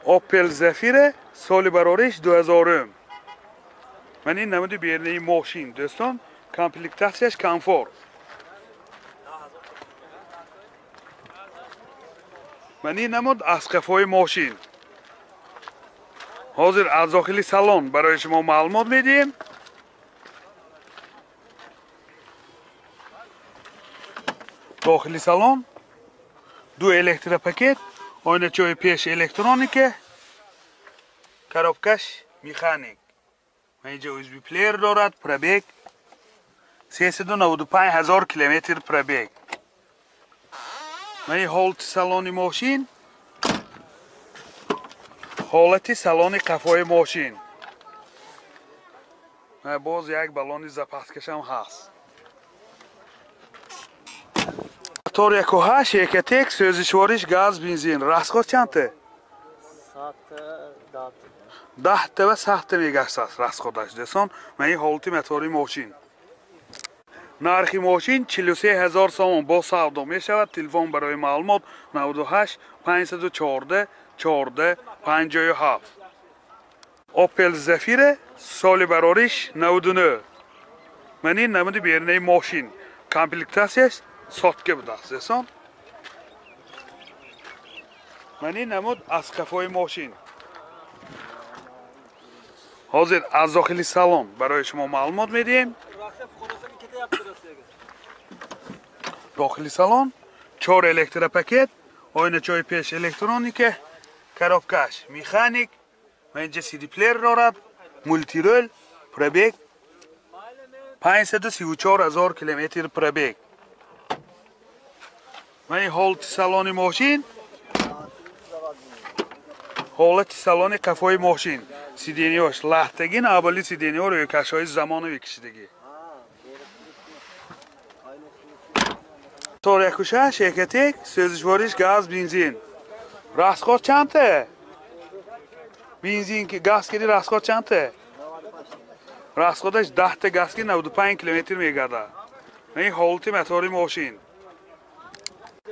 Opel Zafira соли барориш 2000. Ман ин намуди бернаи мошин дӯстон, комплектатсияш комфорт. Ман ин намуд аз қафои мошин. Ҳозир аз дохили салон барои шумо маълумот медиҳем. Дохили салон ду электропакет, ойначаҳои пеш электроника, коробкаш механик. Ман инҷа USB плеер дорад, пробег 395 ҳазор километр пробег. Ман ин ҳолати салони мошин, ҳолати салони қафои мошин. Боз як баллони запаскашам ҳаст. Мотор 1.8 Ecotec, сӯзишвориш газ, бензин. Расход чандта? 10 ва 7 мегаштааст расходаш дӯстон. Ман ин ҳолати мотори мошин. Нархи мошин 43 ҳазор сомон бо савдо мешавад. Телефон барои маълумот 98 514 14 57. Opel Zafira соли барориш 99. Ман ин намуди бернаи мошин. Комплектатсияш сотка будааст дӯстон. Ман ин намуд аз қафои мошин. Ҳозир аз дохили салон барои шумо маълумот медиҳем. Дохили салон 4 электропакет, ойначаҳои пеш электроника, коробкаш механик, ман инҷа CD плеер дорад, мултирол, пробег 534 ҳазор километр пробег. Ман ин ҳолати салони мошин, ҳолати салони қафои мошин. Сидениёш лаҳтагин, аввали сидениё рӯйкашҳои замонави кишидагӣ. Мотор 1.6 Ecotec, сӯзишвориш газ, бензин. Расход чандта? Бензин ки газ киди расход чандта? Расходаш 10 газ ки 95 километр мегардад. Ин ҳолати мотори мошин.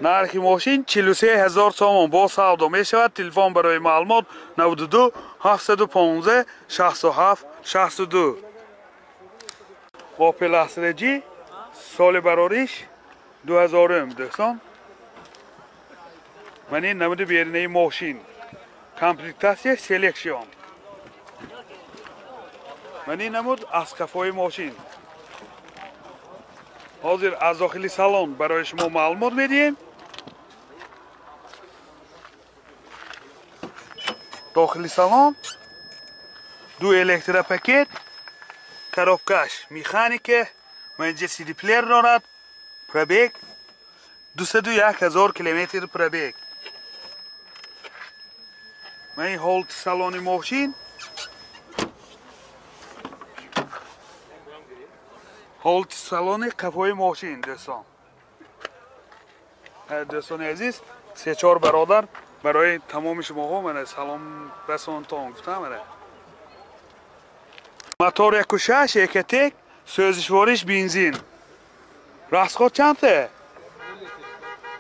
Нархи мошин 43 ҳазор сомон бо савдо мешавад. Телефон барои маълумот 92 715 67 62. Opel Astra G соли барориш 2000 дӯстон. Ман ин намуди бернаи мошин. Комплектатсия селекшн. Ман ин намуд аз қафои мошин. Ҳозир аз дохили салон барои шумо маълумот медиҳем. Дохили салон ду электропакет, коробкаш механика, ман инҷа CD плеер дорад, пробег 201 ҳазор километр пробег. Ман ин ҳолати салони мошин, ҳолати салони қафои мошин дӯстон. Дӯстони азиз, 3-4 бародар барои тамоми шумоҳо мана салом расонтон гуфтам. Мана мотор 1.6 Ecotec, сӯзишвориш бензин. Расход чандта?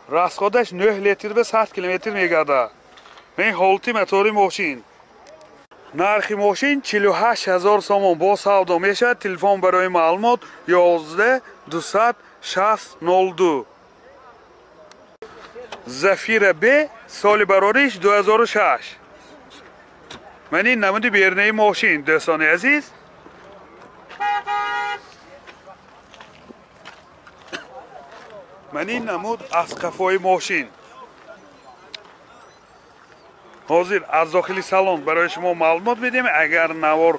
Расходаш 9 литр ба 100 километр мегардад. Ин ҳолати мотори мошин. Нархи мошин 48 ҳазор сомон бо савдо мешавад. Телефон барои маълумот 11 260 02. Zafira B соли барориш 2006. Ман ин намуди бернаи мошин дӯстони азиз. Ман ин намуд аз қафои мошин. Ҳозир аз дохили салон барои шумо маълумот медиҳем. Агар навор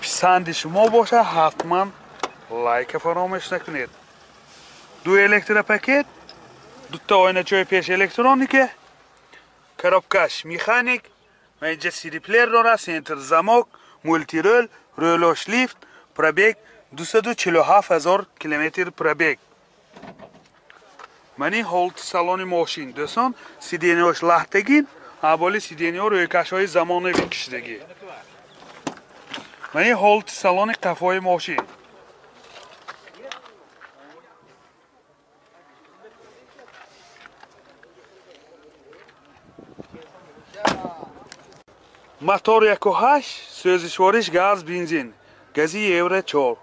писанди шумо бошад, ҳатман лайка фаромӯш накунед. Ду электропакет, дута ойначаҳои пеш электроника, коробкаш механик, ман инҷа CD плеер дорад, центр замок, мултирол, рӯлош лифт, пробег 247 ҳазор километр пробег. Ман ин ҳолати салони мошин дӯстон, сидениёш лаҳтагин, аввали сидениё рӯйкашҳои замонави кишидагӣ. Ман ин ҳолати салони қафои мошин. Мотор 1.8, сӯзишвориш газ, бензин. Гази Евро 4.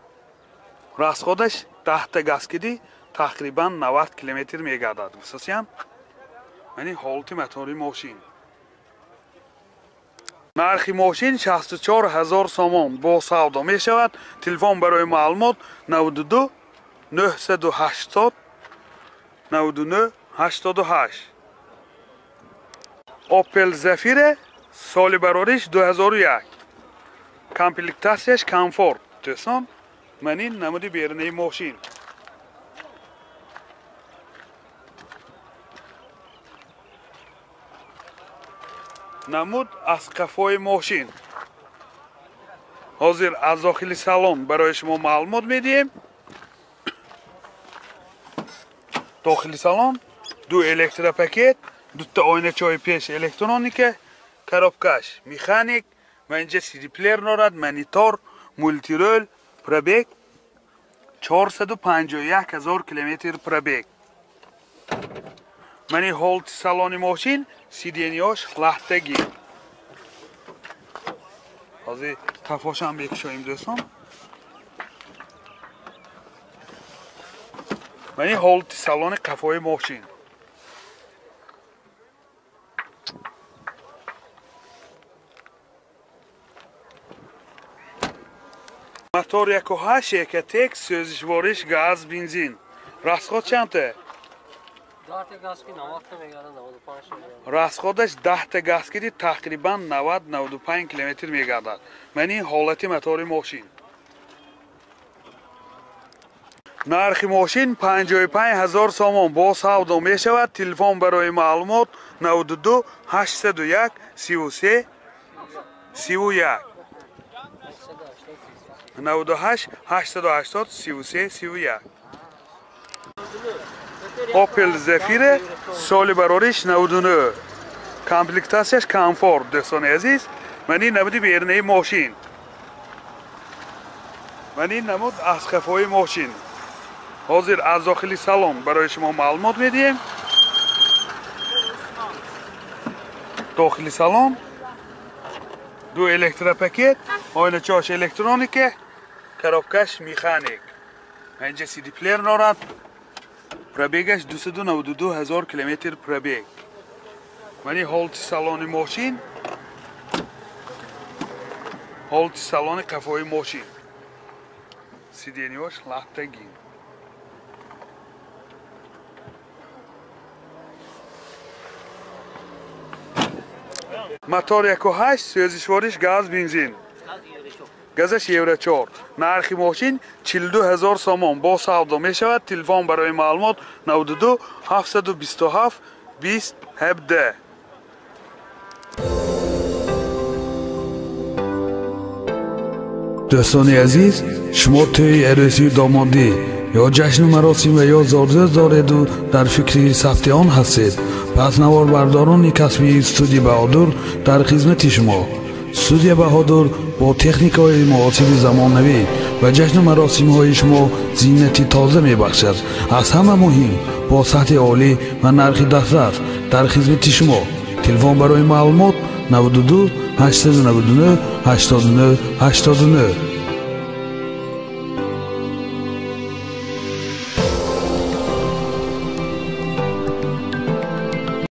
Расходаш 10 та газ киди тақрибан 90 километр мегардад. Гуфтасиям? Мани ҳолати мотори мошин. Нархи мошин 64 ҳазор сомон бо савдо мешавад. Телефон барои маълумот 92 980 99 88. Opel Zafira соли барориш 2001. Комплектатсияш комфорт. Дӯстон, ман ин намуди берунаи мошин. Намуд аз қафои мошин. Ҳозир аз дохили салон барои шумо маълумот медиҳем. Дохили салон ду электропакет, дута ойначаҳои пеш электроника, коробкаш механик ва инҷа CD-плеер дорад, монитор, мултирол, пробег 451 ҳазор километр пробег. Мани ҳолати салони мошин, сиденьяш лаҳтагӣ. Ҳозир қафошам бекушоем дӯстон. Мани ҳолати салони қафои мошин. Мотор 1.8 Ecotec, сӯзишвориш газ, бензин. Расход чандта? Расходаш 10 та газ киди тақрибан 90-95 километр мегардад. Мани ҳолати мотори мошин. Нархи мошин 55 ҳазор сомон бо савдо мешавад. Телефон барои маълумот 92 801 33 31. 98 880 33 31. Opel Zafira соли барориш 99. Комплектатсияш комфорт. Дӯстони азиз, ман ин намуди берунаи мошин. Ман ин намуд аз қафои мошин. Ҳозир аз дохили салон барои шумо маълумот медиҳем. Дохили салон ду электропакет, ойначаҳош электроника, коробкаш механик. Инҷа CD-плеер дорад. Пробегаш 292 ҳазор километр пробег. Мани ҳолати салони мошин, ҳолати салони қафои мошин. Сиденьяш лаҳтагӣ. Мотор 1.8, сӯзишвориш газ, бензин. Газаш Евро 4. Нархи мошин 42 ҳазор сомон бо савдо мешавад. Телефон барои маълумот 92 727 20 17. Дӯстони азиз, шумо тӯи арӯсию домодӣ ё ҷашну маросим ва ё зорзӯз дореду дар фикри сабти он ҳастед, пас наворбардорони касбии студия Баҳодур дар хизмати шумо. Студия Баҳодур бо техникаҳои муосири замонавӣ ва ҷашну маросимҳои шумо зинати тоза мебахшад. Аз ҳама муҳим бо сатҳи олӣ ва нархи дастрас дар хизмати шумо. Телефон барои маълумот 92 899 89 89.